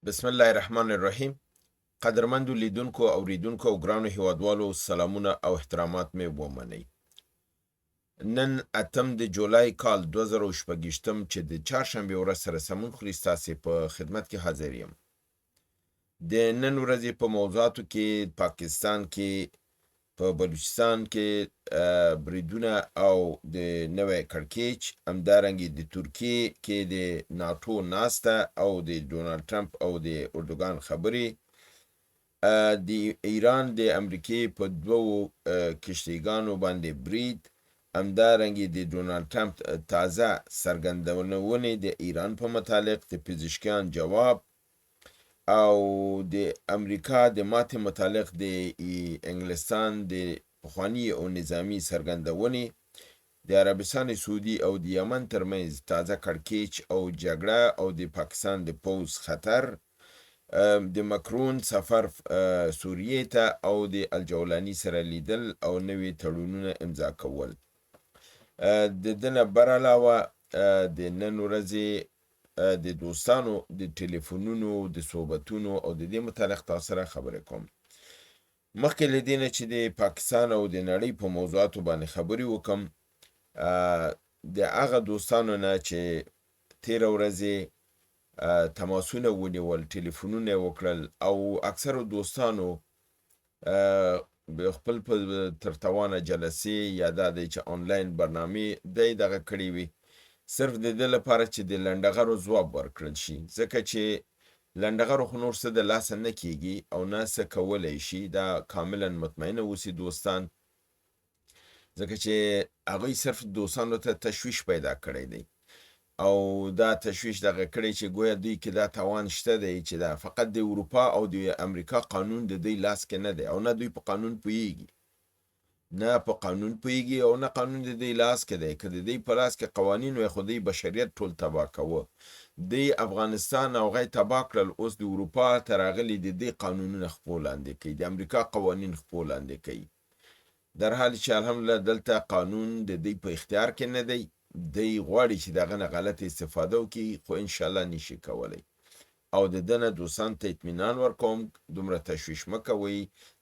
بسم الله الرحمن الرحیم. قدرمندو لیدونکو، اوریدونکو او ګرانو هیوادوالو، سلامونه او احترامات مې ومنئ. نن اتم د جولای کال 2026 چې د چهارشنبې ورځ سره سمون خوري، ستاسې په خدمت کې حاضر یم. د نن ورځې په موضوعاتو کې پاکستان کې په بلوچستان کې بریدونه او د نوی کړکېچ، همدارنګه د ترکیې کې د ناټو ناسته او د ډونالډ ټرمپ او د اردوغان خبرې، د ایران د امریکې په دوو کښتیګانو باندې برید، همدارنګه د ډونالډ ټرمپ تازه څرګندونې د ایران په متعلق، د پزشکیان جواب او د امریکا د ماتې متعلق د انګلستان د پخواني او نظامي څرګندونې، د عربستان سعودي او د یمن ترمنځ تازه کړکېچ او جګړه او د پاکستان د پوځ خطر، د مکرون سفر سوریې ته او د الجولاني سره لیدل او نوي تړونونه امضا کول. د ده نه برعلاوه د نن ورځې د دوستانو د ټلیفونونو د صحبتونو او د دې متعلق تاسو سره خبرې کوم. مخکې له دې نه چې د پاکستان او د نړۍ په موضوعاتو باندې خبرې وکم، د هغه دوستانو نه چې تېره ورځ یې تماسونه ونیول، ټلیفونونه یې وکړل او اکثرو دوستانو خپل په تر توانه جلسې یا دا دی چې آنلاین برنامې دی دغه کړې وي، صرف د دې لپاره چې د لنډغرو ځواب ورکړل شي، ځکه چې لنډغرو خو نور څه د لاسه نه کیږي او نه څه کولی شي. دا کاملا مطمئنه اوسي دوستان، ځکه چې هغوی صرف دوستانو ته تشویش پیدا کړی دی او دا تشویش دغه کړی چې ګویا دوی کې دا توان شته دی چې دا فقط د اروپا او د امریکا قانون د دوی لاس کې نه دی او نه دوی په قانون پوهیږي، نه په قانون پوهیږي او نه قانون د دوی لاس کې دی. که د دوی په لاس کې قوانین وای خو دوی بشریت ټول تباه کوه. دوی افغانستان او غی تباه کړل، اوس د اروپا ته راغلي د دوی قانونونه خپو لاندې کوي، د امریکا قوانین خپو لاندې کوي، در حال چې الحمدلله دلته قانون د دوی په اختیار کې نه دی. دوی غواړي چې د هغه نه غلطه استفاده وکړي، خو انشاءالله نشي کولی. او د ده نه دوستان ته اطمینان ورکوم، دومره تشویش مه کوئ،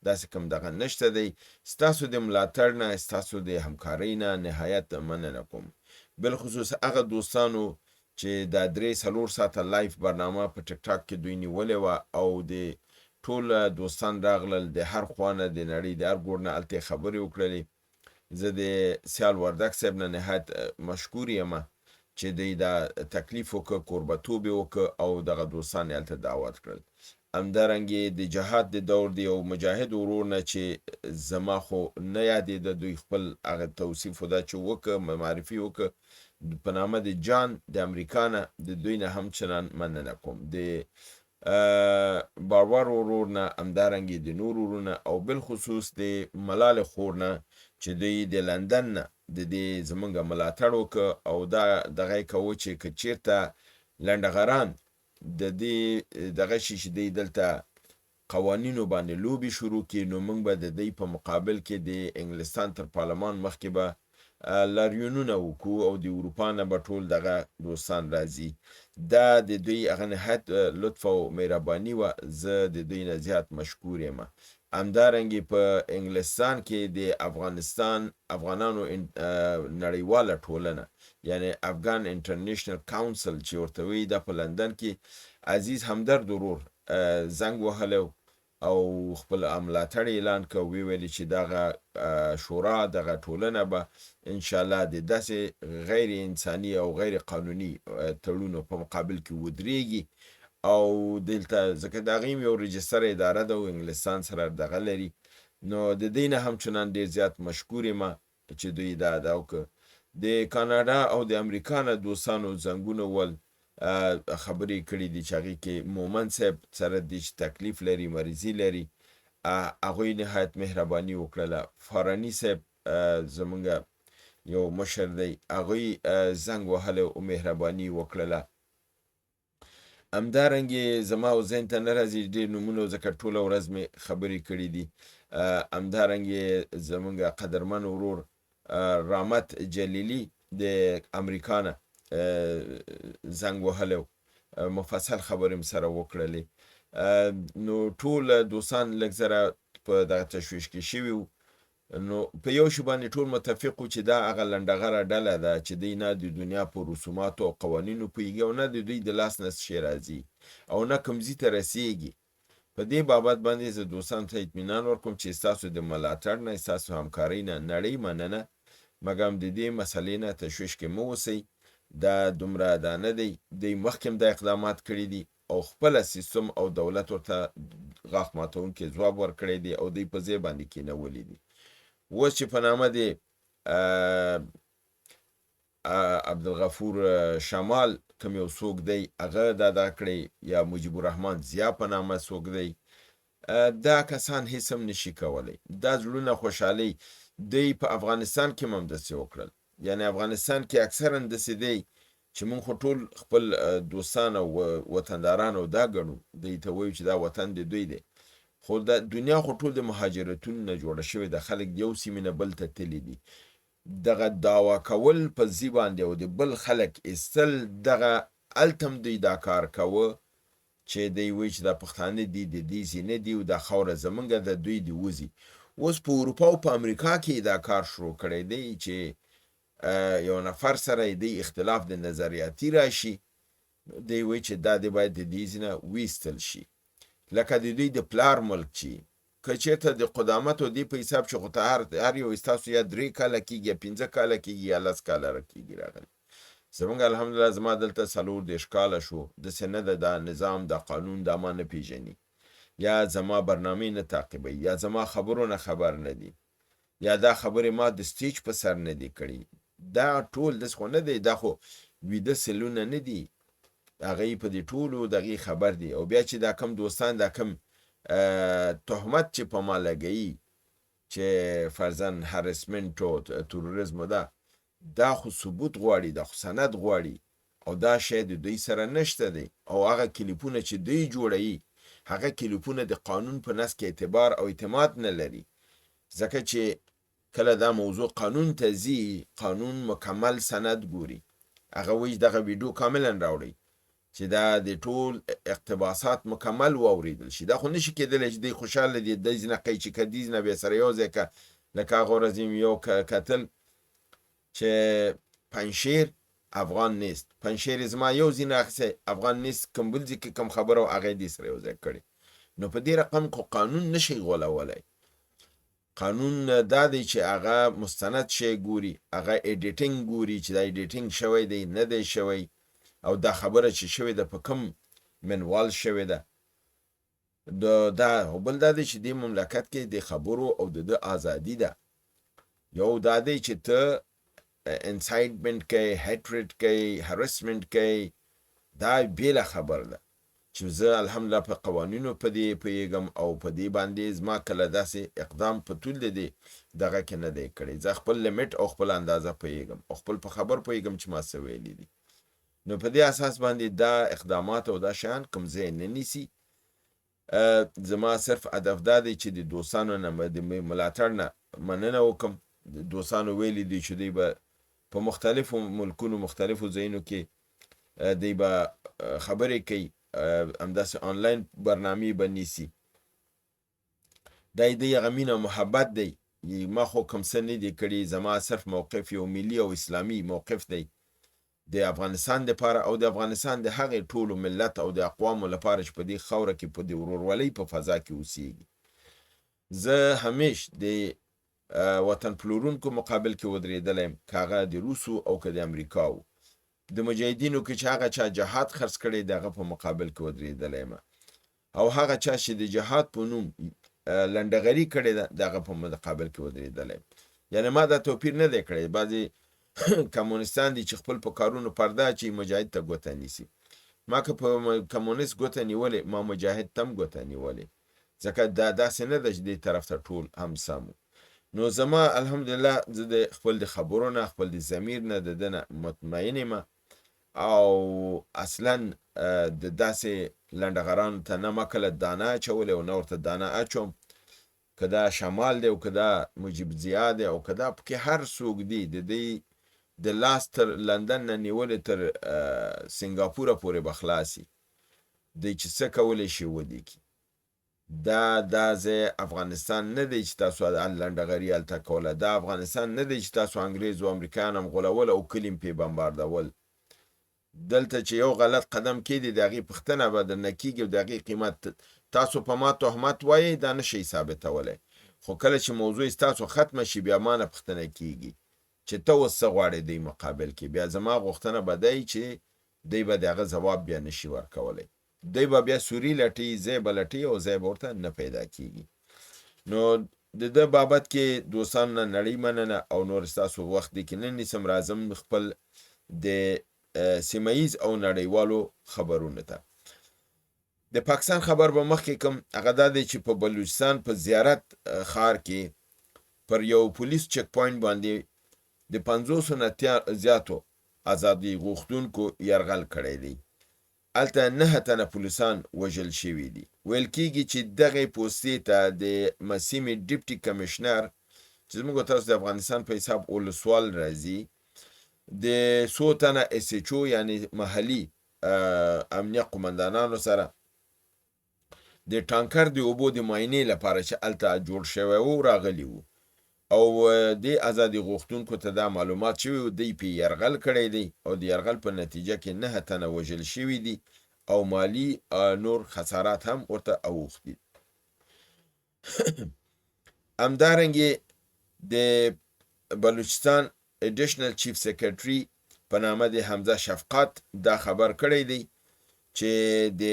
داسې کوم دغه نشته دی. ستاسو د ملاتړ نه، ستاسو د همکارۍ نه نهایت مننه کوم، بالخصوص هغه دوستانو چې دا 3-4 ساعته live برنامه په ټیک ټاک کې دوی نیولې وه او د ټول دوستان راغلل د هر خوا نه، د نړۍ د هر ګوټ نه هلته یې خبرې وکړلې. زه د سیال وردک صاحب نه نهایت مشکور یم چې دوی دا تکلیف وکړ، کوربتوب یې وکړ او دغه دوستان یې هلته دعوت کړل. همدارنګه د جهاد د دور د یو مجاهد ورور نه چې زما خو نه یادېده، دوی خپل هغه توصیف دا چې وکړ، معرفي وکړ په نامه د جان د امریکا نه، د دوی نه هم چنان مننه کوم. د باور ورور نه، همدارنګه د نور ورونه او بالخصوص د ملال خور نه چې دوی د لندن نه د دې زمونږ ملاتړ وکړ او دا دغه یې کوو چې که چیرته لنډغران د دې دغه شي چې دوی دلته قوانینو باندې لوبې شروع کړي، نو موږ به د دوی په مقابل کې د انګلستان تر پارلمان مخکې به لاریونونه وکړو او د اروپا نه به ټول دغه دوستان راځي. دا د دوی هغه نهایت لطف او مهرباني وه، زه د دوی نه زیات مشکور یم. همدارنګه په انګلستان کې د افغانستان افغانانو نړیواله ټولنه یعنی افغان انټرنیشنل کونسل چې ورته وایي، دا په لندن کې عزیز همدرد ورور زنګ وهلی او خپل ملاتړ اعلان کړ، وی ویل چې دغه شورا دغه ټولنه به انشاءالله د داسې غیر انساني او غیر قانوني تړونو په مقابل کې ودرېږي. او دلته ځکه د هغې یو register اداره ده او انګلستان سره دغه لري، نو د دې نه هم چنان ډېر زیات مشکور یم چې دوی دا ادا وکړه. د کاناډا او د امریکا نه دوستانو زنګونه ول خبرې کړې دي چې هغې کې مومند صاحب سره دی چې تکلیف لري، مریضي لري، هغوی نهایت مهرباني وکړله. فاراني صاحب زمونږ یو مشر دی، هغوی زنګ وهلی او مهرباني وکړله. همدارنګه زما او ذهن ته نه راځي ډېر نومونه، ځکه ټوله ورځ مې خبرې کړې دي. همدارنګه زمونږ قدرمن ورور رامت جلیلی د امریکا نه زنګ وهلی مفصل خبرې مې سره وکړلې. نو ټول دوستان لږ زره په دغه تشویش کې شوي وو. نو په یو شي باندې ټول متفق وو چې دا هغه لنډغره ډله ده چې دوی نه د دنیا په رسوماتو او قوانینو پوهېږي او نه د دوی د لاس نه څه شی راځي او نه کوم ځي ته رسېږي. په دې بابت باندې زه دوستانو ته اطمینان ورکوم چې ستاسو د ملاتړ نه، ستاسو همکارۍ نه نړۍ مننه، مګم د دې مسئلې نه تشویش کې مه اوسئ، دا دومره دا نه دی، دوی مخکې هم دا اقدامات کړي دي او خپله سیستم او دولت ورته غاښ ماتونکی ځواب ورکړی دی او دوی په ځای باندې کینولي دي. اوس چې په نامه د عبدالغفور شمال کوم یو څوک دی هغه دا دا کړی یا مجیب الرحمن ضیا په نامه څوک دی، دا کسان هیڅ هم نشي کولی. دا زړونه خوشحالي دوی په افغانستان کې هم همداسې وکړل، یعنی افغانستان کې اکثرا داسې دی چې مونږ خو ټول خپل دوستان او وطنداران او دا ګڼو، دوی ته وایو چې دا وطن د دوی دی، خو دا دنیا خو ټول د مهاجرتونو نه جوړه شوې ده، خلک یو سیمې نه بل ته تللي دي. دغه دعوا کول په ځي باندې او د بل خلک ایستل، دغه هلته هم دوی دا کار کاوه چې دوی وایي چې دا پښتانه دي د دې ځي نه دي او دا خاوره زمونږ ده، دوی دې وځي. اوس په اروپا او په امریکا کې دا کار شروع کړی دی چې یو نفر سره یې دی اختلاف د نظریاتي راشي، دی وایي چې دا دې باید د دې ځي نه ویستل شي، لکه د دوی د پلار ملک چې که چېرته د قدامت او دې په حساب چې خو ته هر یو ستاسو یا 3 کاله کېږي یا 5 کاله کېږي یا 10 کاله کېږي راغلي. زمونږ الحمدلله زما دلته 34 کاله شو، داسې نه ده دا نظام دا قانون دا ما نه پېژني یا زما برنامې نه تعقیبوي یا زما خبرو نه خبر نه دي یا دا خبرې ما د stage په سر نه دي کړي. دا ټول داسې خو نه دی، دا خو ویده سلونه نه دي، هغوی په دې ټولو دغې خبر دي. او بیا چې دا کم دوستان دا کم تهمت چې په ما لګوي چې فرضاً harassment او تروریزم ده، دا خو ثبوت غواړي، دا خو سند غواړي او دا شی د دوی سره نشته دی. او هغه کلیپونه چې دوی جوړوي هغه کلیپونه د قانون په نس کې اعتبار او اعتماد نه لري، ځکه چې کله دا موضوع قانون ته ځي قانون مکمل سند ګوري، هغه وایي دغه ویډیو کاملا راوړئ چې دا د ټول اقتباسات مکمل واورېدل شي. دا خو نشي کېدلی چې دوی خوشحاله دي دی ځینه قیچي که دي ځینه بیا سره یو ځای که، لکه هغه ورځ یې یو کتل چې پنجشیر افغان نیست، پنجشیر یې زما یو ځینه اخیستی افغان نیست، کوم بل ځای کې کوم خبره وه هغه یې دې سره یو ځای کړې. نو په دې رقم خو قانون نشي غولولی. قانون دا دی چې هغه مستند شی ګوري، هغه editing ګوري چې دا editing شوی دی نه دی شوی، او دا خبره چې شوې ده په کوم منوال شوې ده. دا او بل دا دی چې دې مملکت کې د خبرو او د ده ازادي ده. یو دا دی چې ته incitement کوي، hatred کوي، harassment کوي، دا بېله خبر ده چې زه الحمدلله په قوانینو په دې پوهېږم او په دې باندې زما کله داسې اقدام په طول د دې دغه کې نه دی کړی. زه خپل limit او خپل اندازه پوهېږم او خپل په خبر پوهېږم چې ما څه ویلي دي. نو په دې اساس باندې دا اقدامات او دا شیان کوم ځای نه نیسي. زما صرف هدف دا دی چې د دوستانو نه د ملاتړ نه مننه وکم. دوستانو ویلي دي چې دوی به په مختلفو ملکونو مختلفو ځایونو کې دوی به خبرې کوي، همداسې آنلاین برنامې به نیسي. دا یې دوی هغه مینه او محبت دی. ما خو کوم څه نه دي کړي، زما صرف موقف یو ملي او اسلامي موقف دی د افغانستان دپاره او د افغانستان د هغې ټولو ملت او د اقوامو لپاره چې په دې خاوره کې په دې ورورولۍ په فضا کې اوسیږي. زه همیش د وطن پلورونکو مقابل کې ودرېدلی یم، که هغه د روس و او که د امریکا و. د مجاهدینو کې چې هغه چا جهاد خرڅ کړی د هغه په مقابل کې ودرېدلی یم، او هغه چا چې د جهاد په نوم لنډغري کړې ده د هغه په مقابل کې ودرېدلی یم. یعنې ما دا توپیر نه دی کړی. بعضې کمونستان دي چې خپل په کارونو پرده اچوي، مجاهد ته ګوته نیسي. ما که په کمونست ګوته نیولې، ما مجاهد ته هم ګوته نیولې، ځکه دا داسې نه ده چې دې طرف ته ټول هم سم وو. نو زما الحمدلله زه د خپل د خبرو نه، خپل د ضمیر نه، د ده نه مطمئن یم او اصلا د داسې لنډغرانو ته نه ما کله دانه اچولې او نه ورته دانه اچوم. که دا شمال دی او که دا مجیب ضیا دی او که دا پکې هر څوک دی، د دې د لاس تر لندن نه نیولې تر سنګاپوره پورې به خلاصي. دوی چې څه کولی شي ودې کړي. دا دا ځای افغانستان نه دی چې تاسو لنډغري هلته کوله. دا افغانستان نه دی چې تاسو انګریز او امریکایان هم غولول او کلي هم پرې بمباردول. دلته چې یو غلط قدم کیدی د هغې پوښتنه به درنه کیږي او د هغې قیمت. تاسو په ما تهمت وایئ دا نه شئ ثابتولی، خو کله چې موضوع ستاسو ختمه شي بیا ما نه پوښتنه کیږي چې ته اوس څه غواړې دوی مقابل کې. بیا زما غوښتنه به دی چې دوی به د هغه ځواب بیا نشي ورکولی. دوی به بیا سوري لټي، ځای به لټي او ځای به ورته نه پیدا کیږي. نو د ده بابت کې دوستانو نه نړۍ مننه او نور ستاسو وخت دې کې نه نیسم. راځم خپل د سیمه ییز او نړیوالو خبرونو ته. د پاکستان خبر به مخکې کوم، هغه دا دی چې په بلوچستان په زیارت ښار کې پر یو پولیس چیک پوینټ باندې د 50 نه زیاتو ازادي غوښتونکو یرغل کړی دی. هلته 9 تنه پولیسان وژل شوي دي. ویل کیږي چې دغې پوستې ته د سیمې ډپټي کمشنر چې زموږ تاسو د افغانستان په حساب ولسوال راځي، د څو تنه اس ایچ او یعنی محلي امنیه قومندانانو سره د ټانکر د اوبو د معاینې لپاره چې هلته جوړ شوی وو راغلي وو او د ازادي غوښتونکو ته دا معلومات شوي وو. دوی پې یرغل کړی دی او د یرغل په نتیجه کې 9 تنه وژل شوي دي او مالي نور خسارات هم ورته اوښتي. همدارنګه د بلوچستان ایډیشنل چیف سیکرټري په نامه د حمزه شفقت دا خبر کړی دی چې د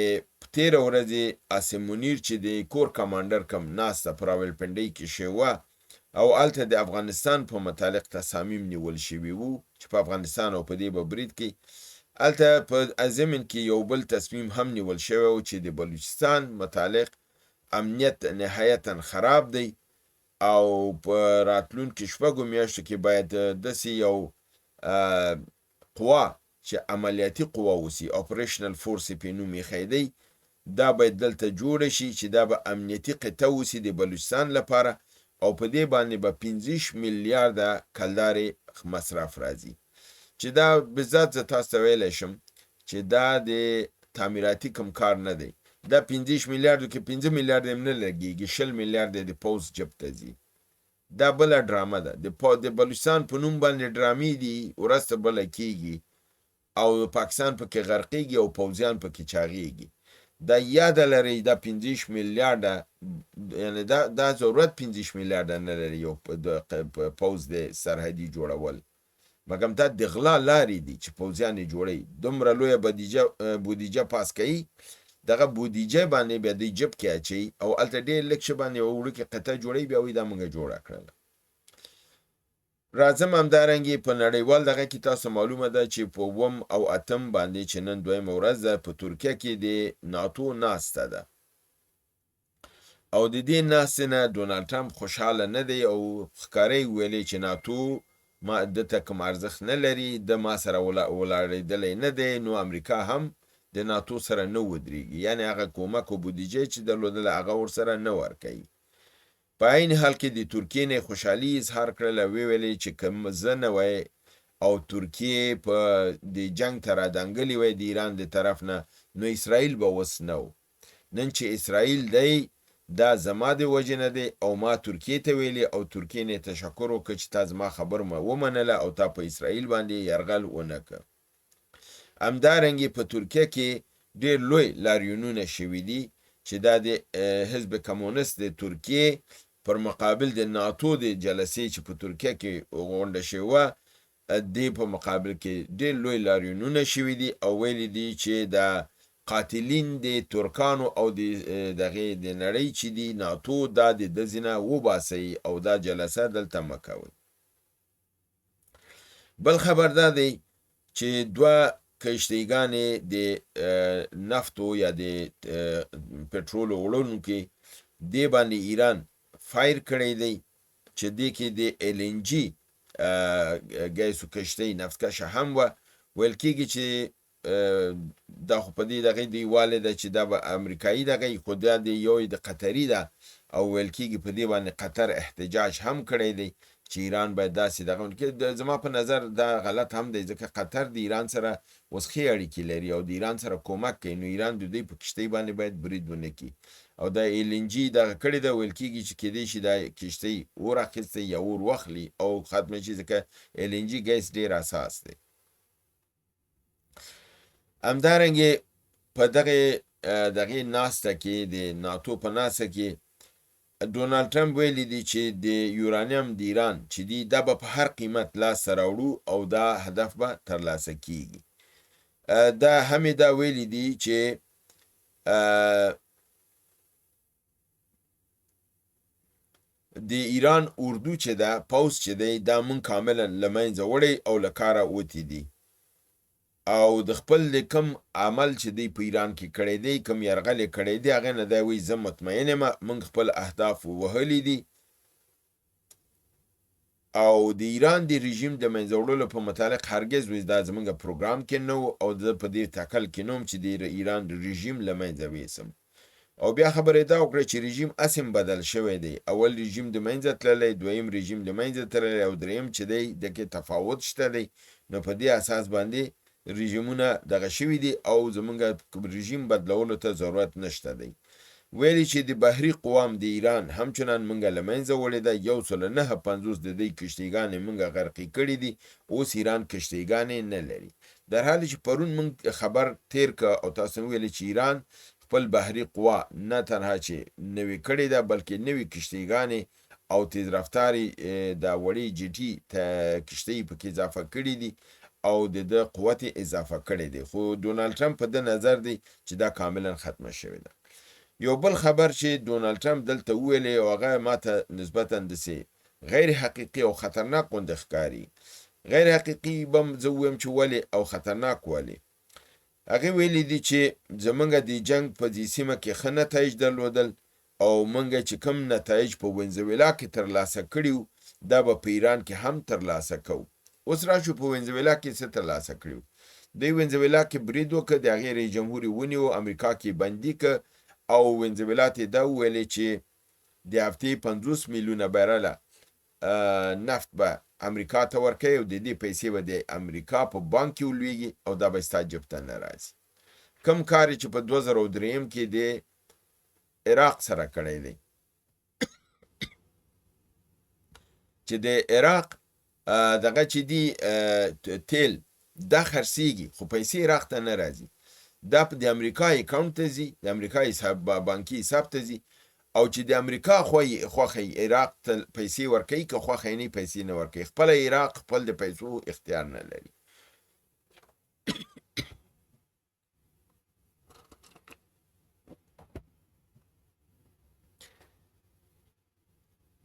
تېره ورځې عاصم منیر چې د کور کمانډر کم ناسته په راولپنډۍ کې شوه او هلته د افغانستان په متعلق تصامیم نیول شوي وو چې په افغانستان او په دې به برید کې، هلته په ضمن کې یو بل تصمیم هم نیول شوی و چې د بلوچستان متعلق امنیت نهایتا خراب دی او په راتلونکي 6 میاشتو کې باید داسې یو قوا چې عملیاتي قوا اوسي، اپریشنل فورس یې په نوم ایښی دی، دا باید دلته جوړه شي چې دا به امنیتي قطعه اوسي د بلوچستان لپاره او په دې باندې به 25 میلیارده کلدارې مصرف راځي. چې دا بالذات زه تاسو ته ویلی شم چې دا د تعمیراتي کوم کار نه دی. دا 25 میلیاردو کې 5 میلیارد هم نه لګیږي، 20 میلیارد د پوځ جب ته ځي. دا بله ډرامه ده، د بلوچستان په نوم باندې ډرامې دي، ورځ ته بله کیږي او پاکستان پکې غرقیږي او پوځیان پکې چاغیږي. دا یاده لرئ، دا 25 میلیارده، یعنی دا ضرورت 25 میلیارده نه لري یو پوځ د سرحدي جوړول، مګم دا د غلا لارې دي چې پوځیان یې جوړوي. دومره لویه بودیجه پاس کوي، دغه بودیجه باندې بیا دوی جب کې اچوي او هلته ډېر لږ شی باندې یوه وړوکې قطعه جوړوي، بیا وایي دا موږ جوړه کړله. راځم همدارنګې په نړیوال دغه کې تاسو معلومه ده چې په 7 او 8 باندې چې نن دویمه ورځ ده په ترکیه کې د ناتو ناسته ده او د دې ناستې نه ډونالډ ټرمپ خوشحاله نه دی او ښکاره یې ویلې چې ناتو ما ده ته کوم ارزښت نه لري، ده ما سره ولاړېدلی نه دی، نو امریکا هم د ناتو سره نه ودرېږي، یعنې هغه کومک او بودیجه چې درلودله هغه ورسره نه ورکوي. په عین حال کې د ترکیې نه خوشحالي اظهار کړله، ویې ویلې چې که زه نه وای او ترکیې په د جنګ ته رادانګلې وای د ایران د طرف نه، نو اسرائیل به اوس نه و. نن چې اسرائیل دی دا زما د وجې نه دی او ما ترکیې ته ویلي او ترکیې نه تشکر وکړ چې تا زما خبر ما ومنله او تا په اسرائیل باندې یرغل ونه کړ. همدارنګې په ترکیه کې ډېر لوی لاریونونه شوي دي چې دا د حزب کمونست د ترکیې پر مقابل د ناتو د جلسې چې په ترکیه کې غونډه شوې وه دې په مقابل کې ډېر لوی لاریونونه شوي دي او ویلي دي چې دا قاتلین د ترکانو او د دغې د نړۍ چې دي ناتو دا د دځې نه وباسئ او دا جلسه دلته مه کوئ. بل خبر دا دی چې دوه کشتیګانې د نفتو یا د پټرولو وړونکي دې باندې ایران فایر کړی دی چې دې کې د ایل ان جي ګیسو کشتۍ نفت کشه هم وه. ویل کېږي چې دا خو په دې دغه دی والې ده چې دا به امریکایي دغه، خو دا د یو د قطري ده او ویل کېږي په دې باندې قطر احتجاج هم کړی دی. چې ایران باید داسې دغه ونکړي. زما په نظر دا غلط هم دی، ځکه قطر د ایران سره اوس ښې اړیکې لري او د ایران سره کومک کوي، نو ایران د دوی په کښتۍ باندې باید برید ونه کړي. او دا ایل ان جي دغه کړې ده، ویل کیږي چې کیدای شي دا کښتۍ اور اخیستی یا اور واخلي او ختمه شي، ځکه ایل ان جي ګیس ډیر اساس دی. همدارنګه په دغه دغه ناسته کې، د ناتو په ناسته کې، ډونالډ ټرمپ ویلي دي چې د یورانیم د ایران چې دی دا به په هر قیمت لاسته راوړو او دا هدف به ترلاسه کیږي. دا هم دا ویلي دي چې د ایران اردو چې ده، پوځ چې دی، دا مونږ کاملا له منځه وړی او له کاره وتی دي، او د خپل د کوم عمل چې دی په ایران کې کړی دی، کوم یرغل یې کړی دی، هغې نه دی وایي زه مطمئن یم، مونږ خپل اهداف وهلي دي، او د ایران د رژیم د منځه وړلو په متعلق هرګز وایي دا زمونږ پروګرام کې نه و، او زه په دې تکل کې نه وم چې د ایران رژیم له منځه ویسم. او بیا خبره دا وکړه چې رژیم اسم بدل شوی دی، اول رژیم د منځه تللی، دویم رژیم د منځه تللی، او دریم چې دی د کې تفاوت شته دی، نو په دې اساس باندې رژیمونه دغه شوي دي او زمونږ رژیم بدلولو ته ضرورت نشته دی. ویلي چې د بحري قوام د ایران همچنان مونږ له منځه وړې ده، 159 د دوی کښتیګانې مونږ غرقې کړې دي، اوس ایران کښتیګانې نه لري. در حال چې پرون مونږ خبر تیر که او تاسو ویلي چې ایران خپل بحري قوا نه تنها چې نوې کړې ده، بلکې نوې کښتیګانې او تیز رفتارې د وړې جیټي کښتۍ پکې اضافه کړې دي او د ده قوت یې اضافه کړی دی. خو ډونالډ ټرمپ په ده نظر دی چې دا کاملا ختمه شوې ده. یو بل خبر چې ډونالډ ټرمپ دلته وویلې او هغه ماته نسبتا داسې غیر حقیقي او خطرناک غوندې ښکاري. غیر حقیقي به زه ووایم چې ولې او خطرناک ولې. هغې ویلي دي چې زمونږ د جنګ په دې سیمه کې ښه نتایج درلودل او مونږ چې کوم نتایج په ونزویلا کې ترلاسه کړي وو دا به په ایران کې هم ترلاسه کوو. اوس راشو په ونزویلا کې څه ترلاسه کړي وو. دوی ونزویلا کې برید وکړ، د هغې رئیس جمهور یې ونیو، امریکا کې بندي که او ونزویلا ته یې دا وویلې چې د هفتې 50 میلیونه بیرله نفت به امریکا ته ورکوي او د دې پیسې به د امریکا په بانک کې ولویږي او دا به ستا جیب ته نه راځي. کوم کار چې په 2003 کې د عراق سره کړی دی، چې د عراق دغه چې دی تیل دا خرڅیږي خو پیسې عراق ته نه راځي، دا د امریکا اکاونټ ته ځي، د امریکا حساب بانکي حساب ته ځي، او چې د امریکا خوښه عراق ته پیسې ورکوي، که خوښه یې نه پیسې نه ورکوي، خپله عراق خپل د پیسو اختیار نه لري.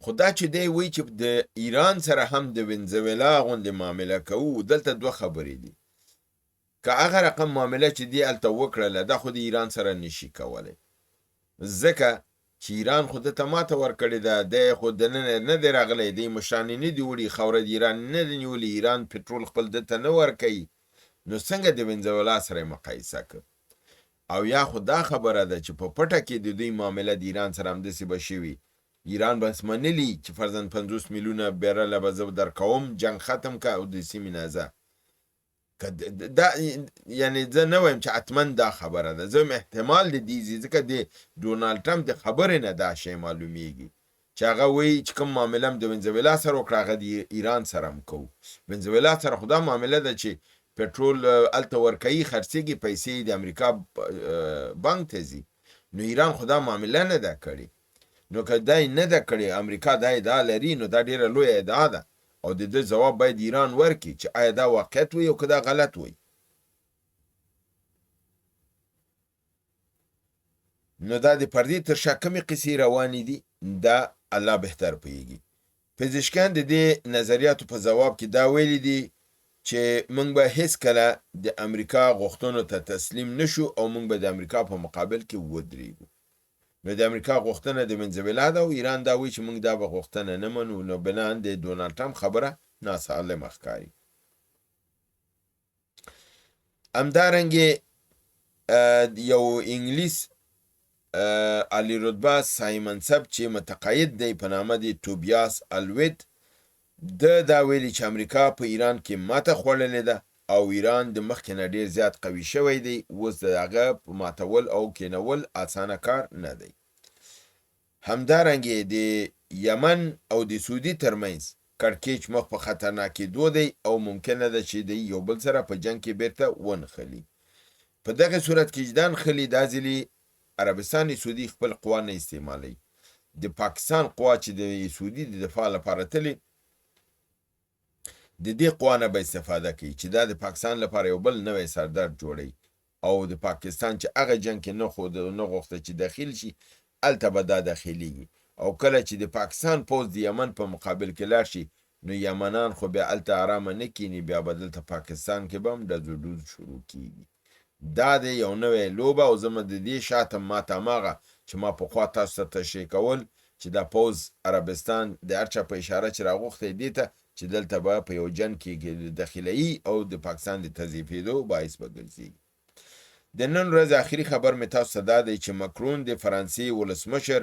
خو دا چې دی وایي چې د ایران سره هم د ونزویلا غوندې معامله کوو، دلته دوه خبرې دي. که هغه رقم معامله چې دی هلته وکړله دا خو د ایران سره نشي کولی، ځکه چې ایران خو ده ته ماته ورکړې ده، دی خو دننه نه دی راغلی، دی مشران یې نه دي وړي، خاوره د ایران نه ده نیولې، ایران پټرول خپل ده ته نه ورکوي، نو څنګه د ونزویلا سره یې مقایسه که؟ او یا خو دا خبره ده چې په پټه کې د دوی معامله د ایران سره همداسې به شوي، ایران به منلي چې فرضاً 50 میلیونه بیرله به زه درکوم، جنګ ختم که او د سیمې نه ځه. که دا یعنی زه نه وایم چې حتما دا خبره ده، زه وایم احتمال د دې ځي، ځکه د ډونالډ ټرمپ د خبرې نه دا شی معلومیږي چې هغه وایي چې کوم معامله هم د ونزویلا سره وکړه هغه د ایران سره هم کوو. ونزویلا سره خو دا معامله ده چې پټرول هلته ورکوي، خرڅېږي، پیسې د امریکا بانک ته ځي، نو ایران خو دا معامله نه ده کړې. نو که دا یې نه ده کړې، امریکا دا ادعا لري، نو دا ډېره لویه ادعا ده او د ده ځواب باید ایران ورکړي چې آیا دا واقعیت وي او که دا غلط وي. نو دا د پردې تر شا کومې قصې روانې دي دا الله بهتر پوهېږي. پزشکیان د دې نظریاتو په ځواب کې دا ویلي دي چې موږ به هیڅکله د امریکا غوښتنو ته تسلیم نشو او موږ به د امریکا په مقابل کې ودرېږو. نو د امریکا غوښتنه د ونزویلا ده او ایران دا وایي چې موږ دا به غوښتنه نه منو، نو بناً د ډونالډ ټرمپ خبره ناسالمه ښکاري. همدارنګه یو انګلیس عالی رتبه سایمن سب چې متقاعد دی په نامه دی توبیاس الوید، ده دا ویلي چې امریکا په ایران کې ماته خوړلې ده او ایران د مخکې نه ډیر زیات قوي شوی دی، اوس د هغه په ماتول او کینول اسانه کار نه دی. همدارنګه د یمن او د سعودي ترمنځ کړکیچ مخ په خطرناکیدو دی او ممکنه ده چې دی یو بل سره په جنګ کې بیرته ونښلي. په دغه صورت کې چې دا نښلي، دا ځلي عربستان سعودي خپل قوا نه استعمالوي. د پاکستان قوا چې د سعودي د دفاع لپاره تلې، د دې قوا نه به استفاده کوي چې دا د پاکستان لپاره یو بل نوی سردرد جوړوي او د پاکستان چې هغه جنګ کې نه خو نه غوښته چې دخیل شي، هلته به دا دخیلیږي. او کله چې د پاکستان پوځ د یمن په مقابل کې لاړ شي، نو یمنان خو بیا هلته ارامه نه کیني، بیا به دلته پاکستان کې به هم ډزو ډوز شروع کیږي. دا دی یو نوی لوبه او زه د دې شاته ماته هماغه چې ما پخوا تاسو ته تشریح کول چې دا پوځ عربستان د هر چا په اشاره چې راغوښتی دې ته چې دلته به په یو جنګ کې دخیلوي او د پاکستان د تضعیفېدو باعث به ګرځېږي. د نن ورځې اخري خبر مې تاسو ته دا دی چې مکرون د فرانسې ولسمشر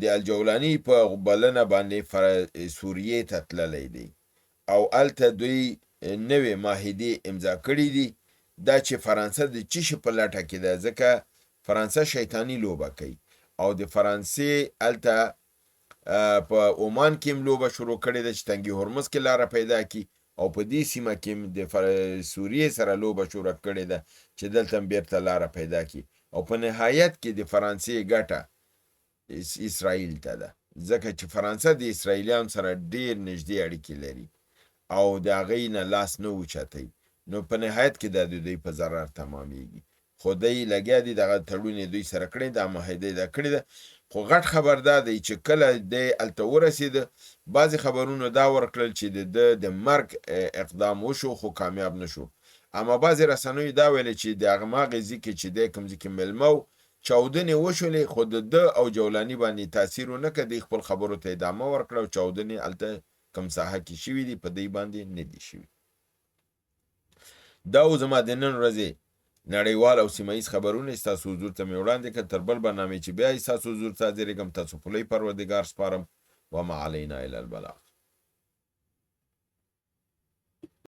د الجولاني په بلنه باندې سوریې ته تللی دی او هلته دوی نوې معاهدې امضا کړې دي. دا چې فرانسه د چی شي په لټه کې ده، ځکه فرانسه شیطاني لوبه کوي او د فرانسې هلته په عمان کې هم لوبه شروع کړې ده چې تنګي هرمز کې لاره پیدا کړي او په دې سیمه کې هم د سوریې سره لوبه شروع کړې ده چې دلته هم بیرته لاره پیدا کړي. او په نهایت کې د فرانسې ګټه اسرائیل ته ده، ځکه چې فرانسه د اسرائیلیانو سره ډیر نږدې اړیکې لري او د هغوی نه لاس نه اوچتوي، نو په نهایت کې دا د دوی په ضرر تمامیږي. خو دی لګیا دی، دغه تړون یې دوی سره کړی، دا معاهده یې دا کړې ده. خو غټ خبر دا دی چې کله دی هلته ورسېده، بعضې خبرونو دا ورکړل چې د ده د مرګ اقدام وشو خو کامیاب نه شو. اما بعضې رسنیو دا ویل چې د هماغې ځي کې چې دی کوم ځي کې مېلمه و، چاودنې وشولې خو د ده او جولاني باندې تاثیر ونه کړ، دی خپل خبرو ته ادامه ورکړه او چاودنې هلته کوم ساحه کې شوي دي په دی باندې نه دي شوي. دا و زما د نن ورځې نړیوال او سیمه ییز خبرونه چې ستاسو حضور ته مې وړاندې کړل. تر بل برنامې چې بیا یې ستاسو حضور ته حاضرېږم، تاسو په لوی پروردګار سپارم. وما علینا الا البلاغ.